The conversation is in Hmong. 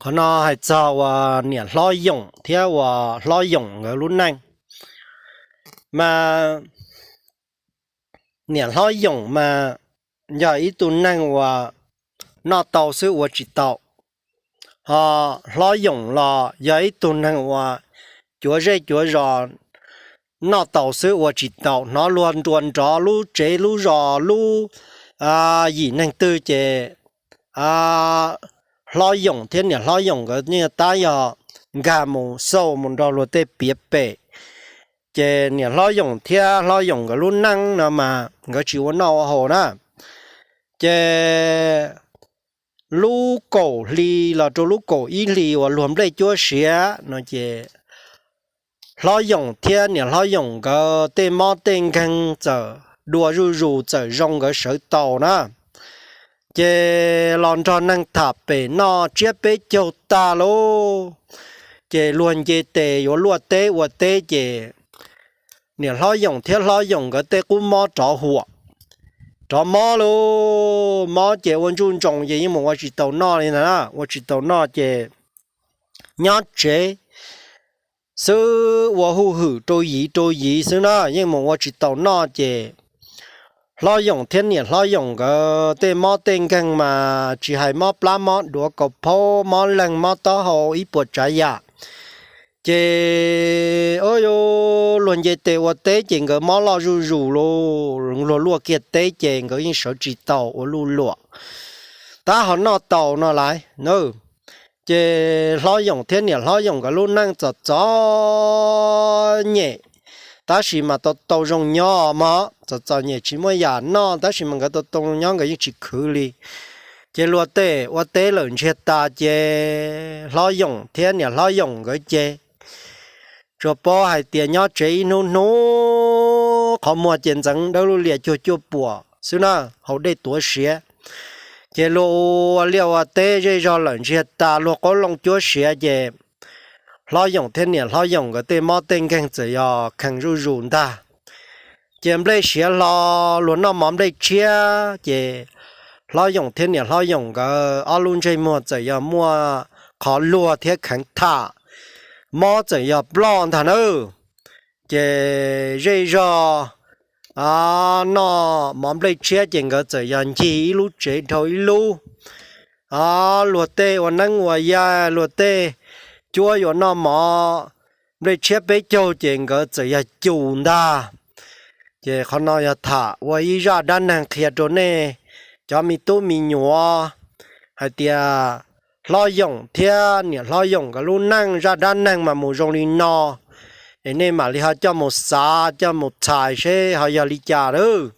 Qhov no hais txog uas niam hlob Yoom thiab uas hlob Yoom nkawd lub neej. Mas niam hlob Yoom mas yog ib tug neeg uas noj tau xwb ua tsis tau, ho hlob Yoom los yog ib tug neeg uas cuav zej cuav zos, noj tau xwb ua tsis tau, hnov luag nruas nrov lub tsev lub zos lub yim neeg twg ces hlob Yoom thiab niam hlob Yoom nkawd yeej tab yog nkag mus xauj mus nrog luag tej piav pem. Ces niam hlob Yoom thiab hlob Yoom nkawd lub neej no mas nkawd tsis ua noj ua haus na. Ces lub kaum hli los rau lub kaum ib hli uas luag nplej cuab siav no ces hlob Yoom thiab niam hlob Yoom nkawd tej mob tej nkeeg txawm dua zuj zus txawm zoo nkawd sawv tau na. Ces los nrog neeg tham pem noj tsiab peb caug tag lauj, ces luag nce tes yuav luaj teb ua teb ces niam hlob Yoom thiab hlob Yoom nkawd tej qub mob rov huam, rov mob lauj, mob ces ua ntsuj ntsoos ces yeej mus ua tsis tau noj li ntag na, ua tsis tau noj ces nyob tsev xwb ua hauj lwm rau yim rau yim xwb na, yeej mus ua tsis tau noj ces hlob Yoom thiab niam hlob Yoom nkawd tej mob tej nkeeg mas tsis hais mob plab mob duav kaus phaub mob leeg mob taub hau ib puas tsav yam. Ces luag nce tes ua teb ces nkawd mob loj zuj zus lauj, luag luaj kiag teb ces nkawd yeej sawv tsis tau ua luj luam, tab ho noj tau no lais. Ces hlob Yoom thiab niam hlob Yoom nkawd lub neej txom txom nyem, tab sis mas tau tau zoo nyob mog, txom txom nyem tsis muaj yam noj tab sis mas nkawd tau tau zoo nyob nkawd yeej tsis khwv li. Ces luag tej ua teb lawm ntsiag tas ces hlob Yoom thiab niam hlob Yoom nkawd ces tsuas paub hais tias nyob tsev ib hnub hnub qhov muag ces ntxeev dawb lub lias cuag cuaj puam xwb na, haus dej tuav siav. Ces luag ua liaj ua teb zej zog lawm ntsiag tas luag qoob loo cuab siav ces hlob Yoom thiab niam hlob Yoom nkawd tej mob tej nkeeg txawm yog kheev zuj zus ntag. Ces nplej siav hlo luag noj mov nplej tshiab ces hlob Yoom thiab niam hlob Yoom nkawd ob lub ntsej muag txawm yog muaj qhov luag thiab kheev tham, mob txawm yog ploj ntag nawb. Ces zej zog noj mov nplej tshiab ces nkawd txawm yog ncig ib lub tsev dhau ib lub. Luag tej ua neeb ua yaig luag tej cuab yuav noj mov nplej tshiab peb caug ces nkawd txawm yog cum ntag. Ces qhov no yog tham ua ib zaj dab neeg qhia rau nej cov me tub me nyuam hais tias hlob Yoom thiab niam hlob Yoom nkawd lub neej zaj dab neeg mas mus zoo li no, es nej mam li ho coj mus xav coj mus txhais seb ho yog li cas lawm.